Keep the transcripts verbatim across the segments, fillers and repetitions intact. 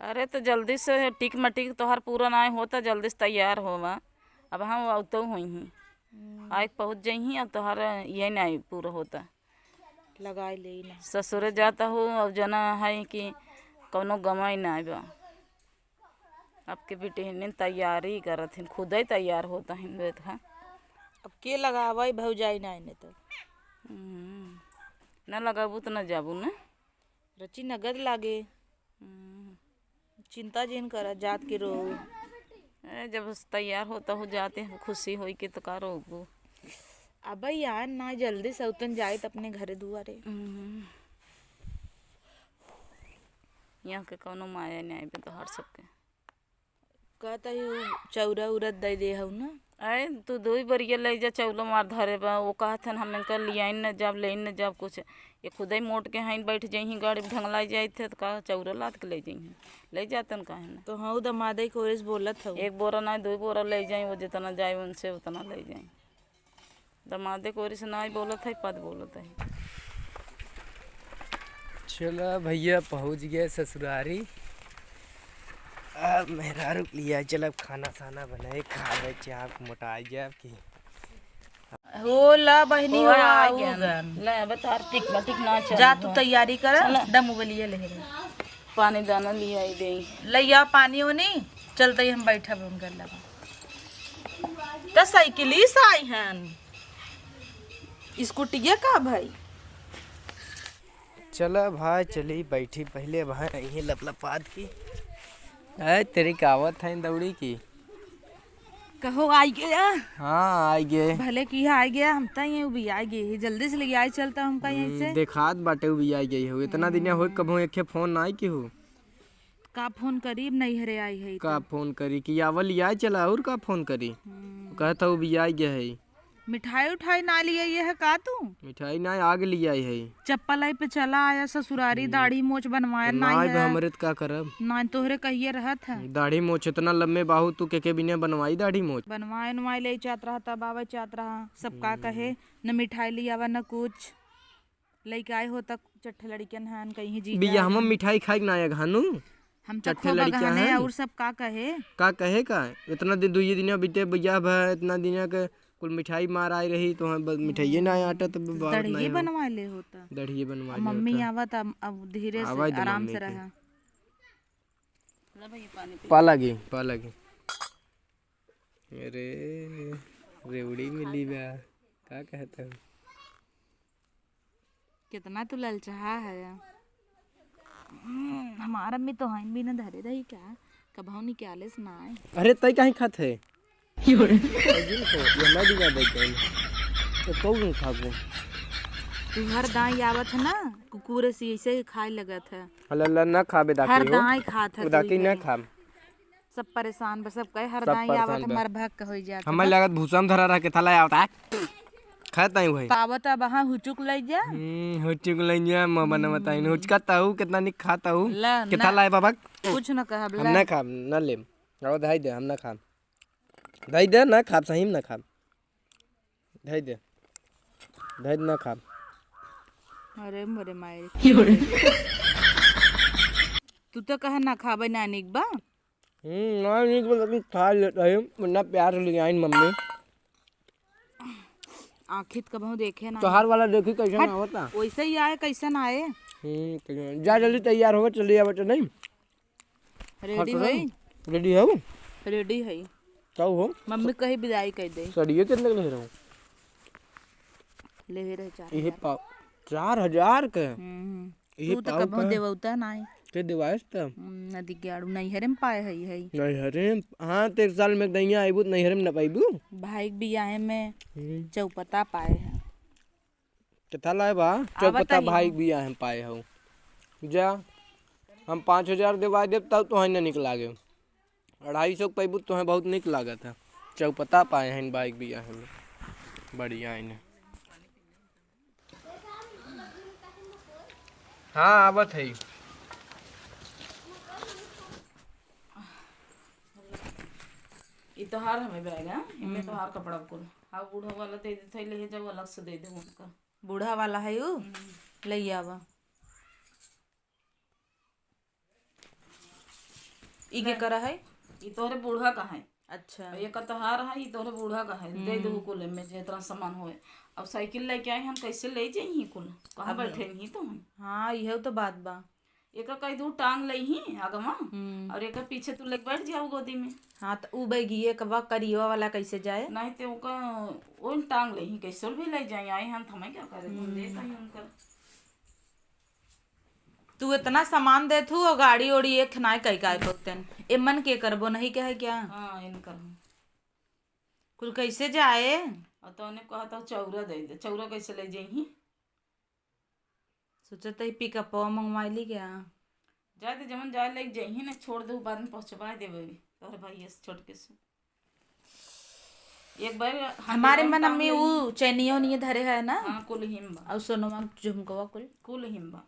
अरे, तो जल्दी से टिक मटिक तोहार पूरा नाय होता, जल्दी से तैयार होवा। अब हम अउतौ होइहीं। हम्म। आइके पहुँच जइहीं, अब तोहार ये नाय पूरा होता। लगाई लेई ना। ससुरे जाता हो, अब जना है कि कौनो गमाई नाय बा। आपके बिटिहनिन तैयारी करत हिन, खुदै तैयार होत हिन, बेत है। अब के लगावै भौजाई नाय ने तो। हम्म। न लगाबू तो न जाबू न। रची नगद लागे। हम्म। चिंता जिन करा, जात के रो। ए, जब तैयार होता हो जाते हैं, खुशी होई के तो का रोबू। अबे यार, ना जल्दी से उतन जाए त अपने घरे दुआरे। हम्म। यहाँ के कौनो माया नहीं आवे तोहार सबके। कहता ही उ चौरा उरत दे दे हऊ ना। अरे, तू दुई बरिया ले जा, चौलो मार धरे बा। वो कहत हन, हम इनका लियाइन न जाब, लेइन न जाब कुछ। ये खुदे मोट के हईन, बैठ जइहीं गाड़ी में ढंगलाई जाइत है, तो का चौरा लाद के ले जइहीं? ले जातन काहे ना? तो हऊ दमादे के ओरे से बोलत हऊ। एक बोरा ना, दुई बोरा ले जाई, वो जितना जाए उनसे उतना ले जाई। दमादे के ओरे से ना बोलत है, पद बोलत है। चला भैया, पहुँच गए ससुरारी। अब मेहरारू के लिए चल, अब खाना साना बनाए, खावे, चाप, मोटाई जाब की। हो ला बहिनी, हो हो आ आऊ गन। गन। ले, अब तोहार टिक बा, टिक ना चल जा, तू हो। तैयारी कर, चला। दम उबलिए ले रे। पानी दाना लियाई दे। लइया पानी ओनी, चलते ही हम बैठब उनकर लगा। त साइकिली से आई हन, स्कूटिया का भाई? चला भाई, चली बैठी पहले भाई, यहीं लपलपात की। ए, तेरी कहावत है दौड़ी की। कहो, आई गया? हाँ, आई गए। भले की आई गया, हम तो ये भी आई गए ही। जल्दी से ले आई चलता हमका यहीं हम्म, से। देखात बाटे भी आई गई हो। इतना दिन हो, हम्म। कभो एक फोन ना आई की हो। का फोन करी, अब नैहरे आई है का तो। फोन करी कि आवल आई चला, और का फोन करी? हम्म। कहता वो भी आई गया है। मिठाई उठाई ना लिए ये है का तू? मिठाई ना, आग लियाई है। चप्पल आई पे चला आया ससुरारी, हम्म। दाढ़ी मोछ बनवाया तो ना नाई है। बे हमरे त का करब? ना तोहरे कहिए रहत है। दाढ़ी मोछ इतना लम्बे बाहू तू के के बिना बनवाई दाढ़ी मोछ? बनवाए उनवाए ले चाहत रहा, तब आवे चाहत रहा, सब का हम्म। कहे, न मिठाई ले आवा न कुछ। लइके आए हो तक चट्ठे लड़िकन हन, कहीं जी बियाह में मिठाई खाई ना आया घानू? हम तो चट्ठे खूब लड़िका अगहने हैं। और सब का कहे? का कहे का? इतना दिन, दुइये दिन बीते बियाह भा, इतना दिन के कुल मिठाई मार आई रही, तो हम बस मिठाइये ना आटा, तो बात दढ़िये नहीं हो। बनवा ले होता। दढ़िये बनवा अब ले मम्मी होता। आवा त अब, अब धीरे से, आवा दे आराम मम्मी से के। रहा। ला भाई, पानी पी। पा लगी, पा लगी। अरे, रेवड़ी मिली बा, का कहता हूँ? कितना तू ललचाहा है। हम्म, हमार अम्मी तो हईन भी न धरे रही का, कबहू निकाले से ना आए। अरे, तई काहे खात है? क्यों रे? तई जिन खो, ये मैं भी ना देख गई। तो कौन खा गो? तू हर दाई आवत है ना, कुकुर से ऐसे ही खाए लगत है। अल्लाह, अल्लाह, ना खाबे दाकी हर हो। दाई खात है उदाकी तू ना ही। खाब। सब परेशान बा, सब कहे हर सब दाई आवत परेशान बा। मर भक होइ जात हमें बा। लगत भूसा में धरा रह के थाला आवता है। खात नहीं हुई। पावत अब हाँ हुचुक लइ जा। हम्म, हुचुक लइ जा, मामा ने बताई नहीं। हुचका ताऊ, कितना निक खाता हूँ। ला, कितना ना। लाए बाबा? कुछ न कहब, हम ला। ना खाब, ना लेम। आओ, धाई दे, हम ना खाब। धाई दे, ना खाब, सही में ना खाब। धाई दे। धाई दे, ना खाब। अरे मोरे माई रे। क्यों रे? तू तो कहे ना खाबे, ना निक बा। हम्म, ना निक बा, लेकिन खा लेता है। इतना प्यार से ले आइन मम्मी। आँखित कबहूँ देखे ना। तोहार वाला देखी कैसे हट, ना होता। वैसे ही आए, कैसे ना आए। हम्म, कैसे ना। जा जल्दी तैयार हो, चलिए अब तो नहीं। रेडी हट है? रेडी है वो? रेडी है। का हो? मम्मी कही विदाई कर दे। सड़िए कितने के ले रहे हो? ले रहे चार इहे हजार। पाव, चार हजार के? हम्म। इहे तू तो पाव कबहूँ का? देवौता नाई। के देवायस त? हम्म, नदी के आड़ू नैहरे में पाए है, है। नैहरे में? हाँ, तो एक साल में एक दहिया आइबू तो नैहरे में न पाइबू? भाई के बियाहे में हम्म। चौपता पाए है। कितना लाए बा? आवा चौपता तनी भाई हो। बियाह में पाए हो। जा, हम पाँच हजार देवाई देब, तब तोहें न निक लागे। अढ़ाई सौ के पैबू, तोहें बहुत निक लागत है। चौपता पाए हैं भाई बियाह में। बढ़िया है। हाँ, आवत है। ई तोहार हमें बैग है, इनमें हम्म। तोहार कपड़ा कुल। हाँ, बूढ़ा वाला दे देते, ले जाओ, अलग से दे दे उनका। बूढ़ा वाला है उ? हम्म। ले आवा। ई के नहीं। करा है? ई तोहरे बूढ़ा का है। अच्छा। और ये का तोहार है, ई तोहरे बूढ़ा का है। दे हम्म। दो कुल में जितना सामान होए। अब साइकिल लेके आए हम, कैसे ले जाइए कुल? कहाँ अब बैठे नहीं तो हम? हाँ, यह तो बात बा। एका कह दू टांग लइही आगवा, हम्म। और एका पीछे तू लेके बैठ जाऊ गोदी में। हाँ, त उ बैगिए कबा करियो वाला कैसे जाए? नहीं ते ओका ओन टांग लइही, कैसे भी ले जाए, आए हम थमे क्या करे, तुम हम्म। दे कहीं उनका। तू इतना सामान देत हू और गाड़ी ओड़ी एक नाय कई काय बहुतन। एमन के करबो नहीं कहे क्या? हाँ, इन करबो। कुल कैसे जाए? और तो उन्हें कहा था चौरा दे दे, चौरा कैसे ले जाइही? सोचत ही पिकअपवा मंगवाई ली क्या? जाए दे, जमन जाए लग जाइही ना, छोड़ दे, बाद में पहुँचवा देबे तोहरे भाई से छोटके से। एक बार हम हमारे लोग मन काम अम्मी लगी। ऊ चैनियो नहीं धरे है ना? हाँ, कुल हिम बा। और सोनवा झुमकवा कुल? कुल हिम बा।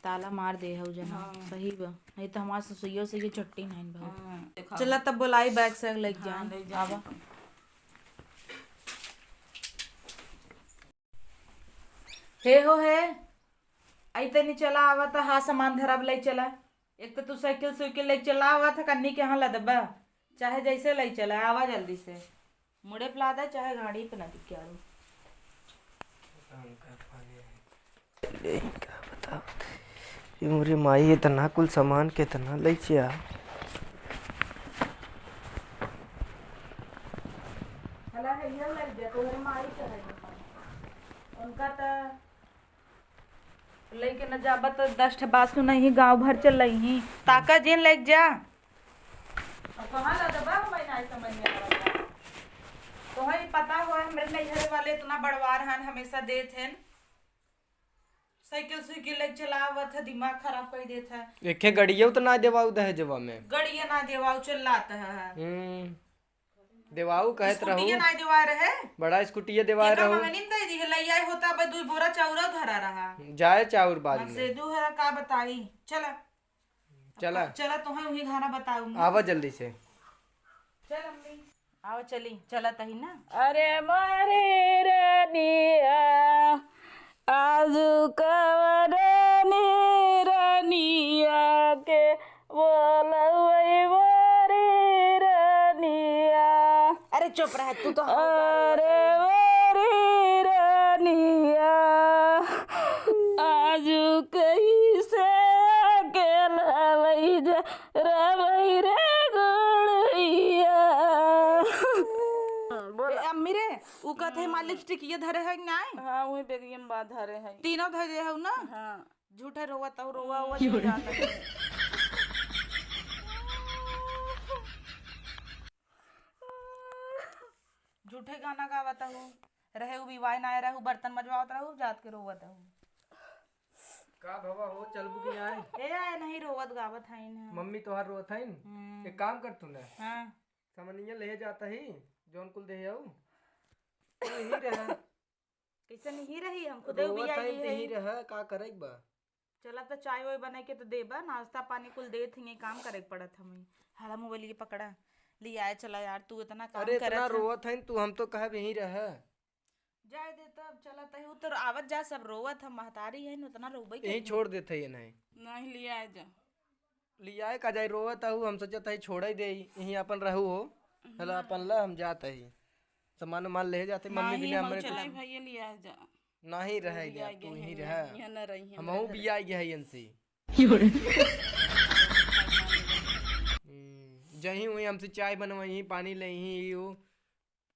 ताला मार दे है उ जना। हाँ। सही बा, नहीं तो हमारे ससुइयो से ये छुट्टी नहीं बा। हाँ, देखा। चला तब बोलाई बैग से लग हाँ, जाए। ले जाए। आवा। हे हो हे, आई तनी चला, आवा त हा सामान धरब, ले चला। एक तो तू साइकिल सुइकिल ले चला, आवा था कन्नी के यहाँ लदबा, चाहे जैसे ले चला, आवा जल्दी से। मुड़े पे लादा चाहे गाड़ी पे ना दिख क्या रो। ले, का बताओ? ये मोरी माई इतना कुल सामान कितना ले चिया। हला है, ये लग जा, तोहरे माई का है। उनका त लइके न जाबा त दस ठे बात सुनइही, गाँव भर चलइही। ताका जिन लइके जा। अब कहाँ ला दबा, मैं नाई समझ में आवत बा। तोहई पता हो, हमरे नैहर वाले इतना बड़वार हन, हमेशा देत हन। साइकिल सुइकिल लइके चलावत है, दिमाग खराब कर देत है। एके गड़िया तो ना देवाऊ दहेजवा में। गड़िया ना देवाऊ, चिल्लात है। हम्म। देवाऊ कहत रहू। स्कूटिया ना देवा रहे। बड़ा स्कूटिया देवा एका रहू। मंगनी में दे दी है, लई आए होता, अब दुई बोरा चाउरा धरा रहा। जाए चाउर बाद में। से दू है, का बताई? चला। चला। चला, तोहे वही गाना बताऊंगी। आवा जल्दी से। चल अम्मी। आवा चली, चला तही ना। अरे मोरी रनिया, आजु कवन निरनिया के बोलवई मोरी रनिया। अरे चुप रह, तू तो हऊ गाना अरे मोरी रनिया, आजु कैसे अकेला लई जा रवई रे गुड़िया। बोल। ए, अम्मी रे, उ कहत है, हम्म। माँ लिपस्टिक ये धरे है कि नाई? हाँ, वही बेगिया में बा धरे है। तीनों धरे है ना? हाँ। झूठे रोवत हऊ, रोवा, रोवा, क्यों रे? जाता है। झूठे गाना गावत हऊ। रहे उ बिवाई ना रहे, उ बर्तन मजवावत रहू, जात के रोवत हऊ। का भवा हो, चलबू कि नाई? ए, आए नहीं, रोवत गावत हईन। मम्मी तोहार रोवत हईन? हम्म। एक काम कर तू ना। हाँ। समनिया ले जाता ही, जौन कुल दे हऊ। तू ही रह। कैसे नहीं रही, हम खुदे रोवत बियाई हईन, ते ही है। रह, का करे के बा? चला त चाय वाय बनाई के त देबा, नाश्ता पानी कुल देत ही, काम करे के पड़त हमें। हाला मोबाइल के पकड़ा, ले आए चला यार, तू इतना काम अरे, इतना करत है। रोवत हईन तू, हम तो कहब यहीं रह। जाए दे तब, चला तही, उ तो आवत जा, सब रोवत हम, महतारी है, उतना रोबे यहीं करी। छोड़ देत है ये नहीं। नहीं, ले आए जा। ले आए का जाए, रोवत हऊ, हम सोचत है छोड़े दे, यहीं अपन रहू हो। चला ना। अपन ला, हम जात ही। सामान उमान ले जाते, मम्मी नहीं, बिना हम हमरे चला कुछ भैया ले आए जा। नहीं रहे ले जा, आए तू गए ही हैं, रह। यहाँ ना रही, हम हमहू रह। बिया गए हैं इनसे। हम्म, जहीं हुई हमसे चाय बनवाई, पानी ले ही, ई वो।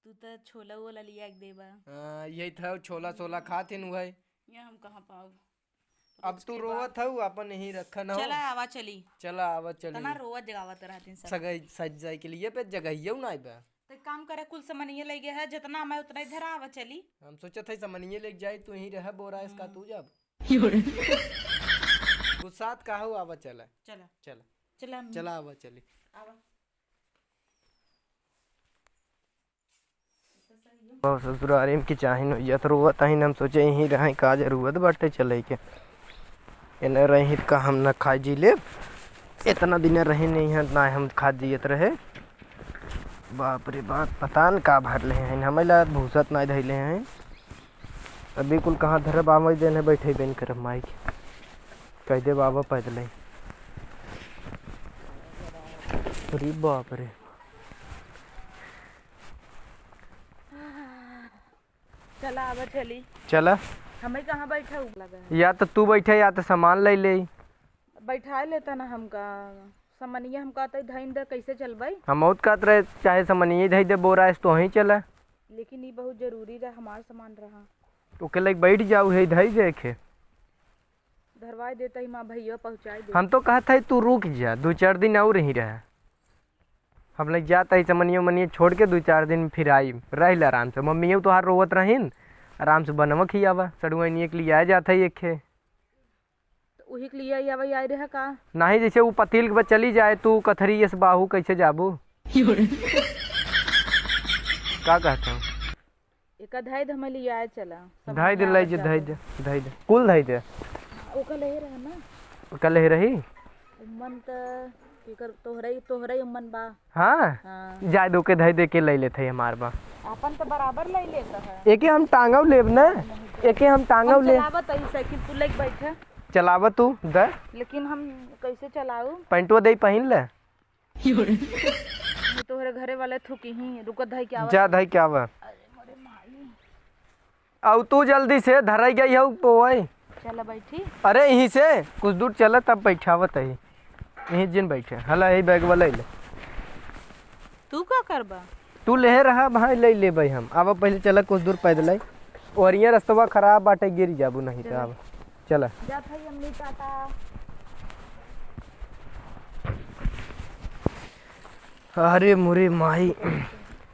तू तो छोला वोला लिया के देबा। हाँ, यही था, छोला सोला खात हिन हुआ है। ये हम कहाँ पाऊ? अब रोज तू के रोवत बाद। हऊ, अपन यहीं रखा ना हो। चला, आवा चली। चला, आवा चली। तना रोवत जगावत रहतीन सब। सगाई, सज जाए के लिए पे जगहियो ना आइबा। तो एक काम करे, कुल समनिया ले गए है, जितना मैं उतना इधर आवा चली। हम सोचत है समनिया लेके जाई, तू यहीं रह, बोरा इसका हम्म। तू जाब। गुस्सात का हो, आवा चला। चला। चला। चला अम्मी। चला आवा चली। आवा। बहुत ससुरारी में की चाही न, यत रोवत आही न, हम सोचे यहीं रहे, का जरूरत बाटे चले के। एने रही त का हम न खाई जी लेब, इतना दिन रही नहीं है, ना हम खा जियत रहे। बाप रे बाप, पता न का भर ले हैं, हमें ला भूसत ना धैले हैं। अभी कुल कहाँ धरब, आवै देन है, बैठे बेन करब माई के। कह दे बाबा पैदल है। अरे बाप रे। चला, आवा चली। चला। हमें कहाँ बैठा हुआ लगा है? या तो तू बैठे, या तो सामान ले ले। बैठा लेता ना हमका। समनिया हमका तो धइन दे, कैसे चलबै? हम बहुत कहत रहे, चाहे समनिया धइ दे बोरा, ऐसे तो वहीं चला। लेकिन ई बहुत जरूरी रहा, हमार सामान रहा। ओके लइके बैठ जाऊ, है धइ दे के। धरवाई देता ही माँ, भैया पहुँचाई दे। हम तो कहत है तू रुक जा, दो चार दिन और यहीं रह। हम लइके जात है समनिया उमनिया छोड़ के, दो चार दिन फिर आई, रह ले आराम से। मम्मियो तोहार रोवत रहिन, आराम से बनवा खियावा, सड़ुआइनिया के लिए आ जात है एक खे। तो उही के लिए आई, आवई आई रहा का? नहीं, जैसे वो पतील के बा चली जाए, तू कथरी यस बाहू कैसे जाबू? का कहत हो? एका धाई दे, हमें लियाए चला। सब धाई दे, ले आवे जे, जावे। धाई दे, धाई दे। कुल धाई दे। ओका ले रहा ना? ओका ले रही? उम्मन त केकर तोहरे, तोहरे उम्मन बा। हाँ? हाँ। जाए दो के धाई दे के ले लेत है हमार बा। आपन त बराबर ले लेता है। एके हम टांगव लेब ना? एके हम टांगव हम ले। चलावत है साइकिल, तू लेके बैठे। चलावा तू, दे। लेकिन हम कैसे चलाऊ? पैंटवा दे पहिन ले। ये तोहरे घरे वाले थूकी ही, रुको, धई के आवा। जा, धई के आवा। अरे मोरे माई। आउ तू जल्दी से धराई गई हऊ, पोए। चला बैठी। अरे, यहीं से कुछ दूर चला, तब बैठावत ही। यहीं जिन बैठे। हला, यही बैग वाला ले। तू का करबा? तू ले रहा भाई, ले लेबै हम। आवा, पहले चला कुछ दूर पैदल आई। और ये रस्तवा खराब बाटे, गिर जाबू नहीं तो। चला। आवा। चला। जात हई अम्मी, टाटा। अरे मोरे माई,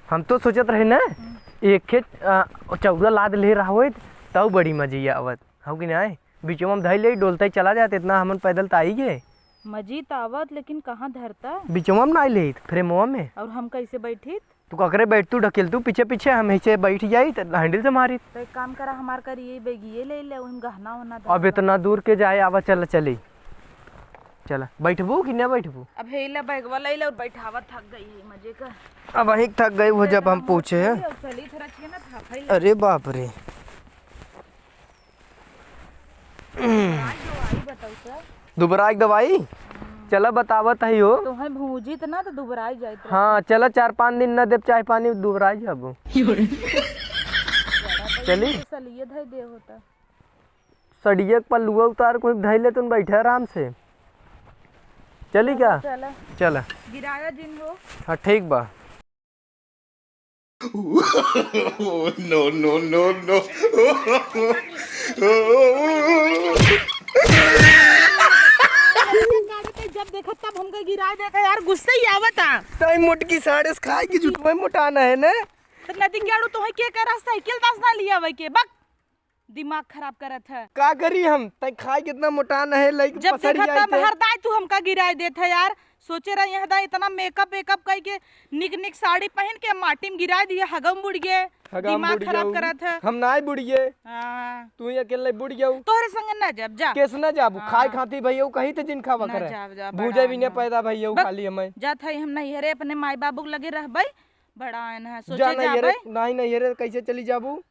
हम तो सोचत रहे ना, हम्म। एक खेत, आ, चौरा लाद ले रहा होइत, तब बड़ी मजा आवत, हो कि नहीं? बिचवा में धई ले, डोलता ही चला जात, इतना हमन पैदल त आई गए। मजी त आवत, लेकिन कहाँ धरता? बिचवा में ना लेत, फ्रेमवा में। और हम कैसे बैठित? तू ककरे बैठ, तू ढकेल, तू पीछे पीछे, हम ऐसे बैठ जाई, त हैंडल से मारी। तो एक काम करा, हमार करिए बैगिए ले ले, ओहिम गहना वहना धर अब ले। इतना दूर के जाए आवा, चल चली। चला, बैठबू कि ना बैठबू? अब हे ले बैगवा ले ले और बैठावा, थक गई है मजे का। अब वहीं थक गई वो, जब हम पूछे हैं। चली थोड़ा छिया ना, था फैल। अरे बाप रे। दुबराई के दवाई? हम्म। चला बतावत ही हो। तोहे भूंजित ना तो दुबराई जाइत रहे। हाँ, चला चार पाँच दिन ना देब चाय पानी, दुबराई जाबो। चली? सलिए धई दे होता। सड़िया के पल्लुआ उतार कोई धई ले, तुम बैठे आराम से। चली का? चला। चला। गिराया जिन हो। हाँ, ठीक बा। No, no, no, no। जब देखा तब हमका गिराए देखा यार, गुस्से ही आवता। तई मोटकी साड़े से खाए की जुटवा मोटाना है ना? तो नदी के आड़ू तोहे के करा साइकिल दस ना लिया वई के, बक। दिमाग खराब करत है। का करी हम? तई खाए कितना मोटान है, लइके जब पसरी देखा आई तब थे। हर दाई तू हमका गिराए देत है यार। सोचे रहा यहाँ दाई इतना मेकअप वेकअप कई के निक निक साड़ी पहन के माटी में गिराए दिए, हगम बुड़ गए। हगम दिमाग बुड़ खराब गऊ। करत है। हम नाई बुड़ गए। हाँ। तू ही अकेले बुड़ गऊ। तोहरे संगे ना जाब, जा। कैसे ना जाबू? हाँ। खाए खाती भैया कहीं थे जिन खावा ना करे। जाब, जा, भूजा बड़ा भी ना ना। पैदा भैया बक, खाली हमें। जात है हम नैहरे अपने माई बाबू के लगे रहबे। बड़ा आयन है, सोचे जा नैहरे, जाबे। नहीं नैहरे कैसे चली जाबू?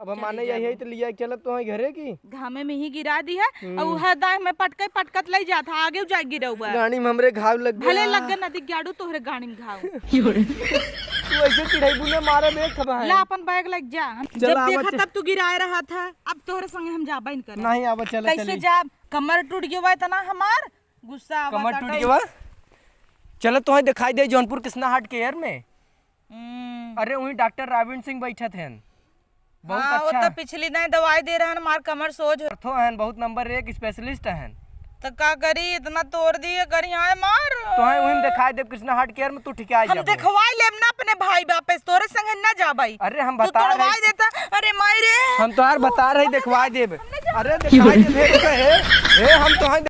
अब हम चली माने यही जाबो। है तो लिया चलब तो है घरे की। घामे में ही गिरा दी है, हम्म। और उहे दाए में पटके पटकत ले जात है, आगे जाए गिरौबा। गाड़ी में हमरे घाव लग भले गया। लग गए नदी ग्याड़ू तोहरे गाड़ी में घाव। तू ऐसे चिढ़ाई बुने मारे में खबा है। ला अपन बैग लग जा। हम चल जब आवा देखा च- तब तू गिराए रहा था, अब तोहरे संगे हम जाबा ही न करे। नहीं आवा, चल कैसे चली। जा? कमर टूट गया हुआ इतना हमार, गुस्सा आवा कमर था टूट कहीं। गया हुआ। चलो तो है दिखाई दे जौनपुर कृष्णा हाट केयर में। हम्म। अरे, वहीं डॉक्टर राविन सिंह बैठत हैं। बहुत हाँ, वो अच्छा। तो पिछली दाएं दवाई दे रहन, मार कमर सोज हो। अर्थो हैं, बहुत नंबर एक स्पेशलिस्ट हैं। तो का करी, इतना तोड़ दिए करी, आए मार। तो है, वहीं दिखाई देब कृष्णा हार्ट केयर में, तू ठीक आ हम जाबो। देखवाई लेब ना अपने भाई बाप से, तोरे संगे ना जा भाई। अरे, हम तू बता रहे तोड़वाई देता, अरे माई रे। हम तोहार बता रहे, देखवाई देब। अरे, दिखाई देब, हे, हे, हे, हम तो हैं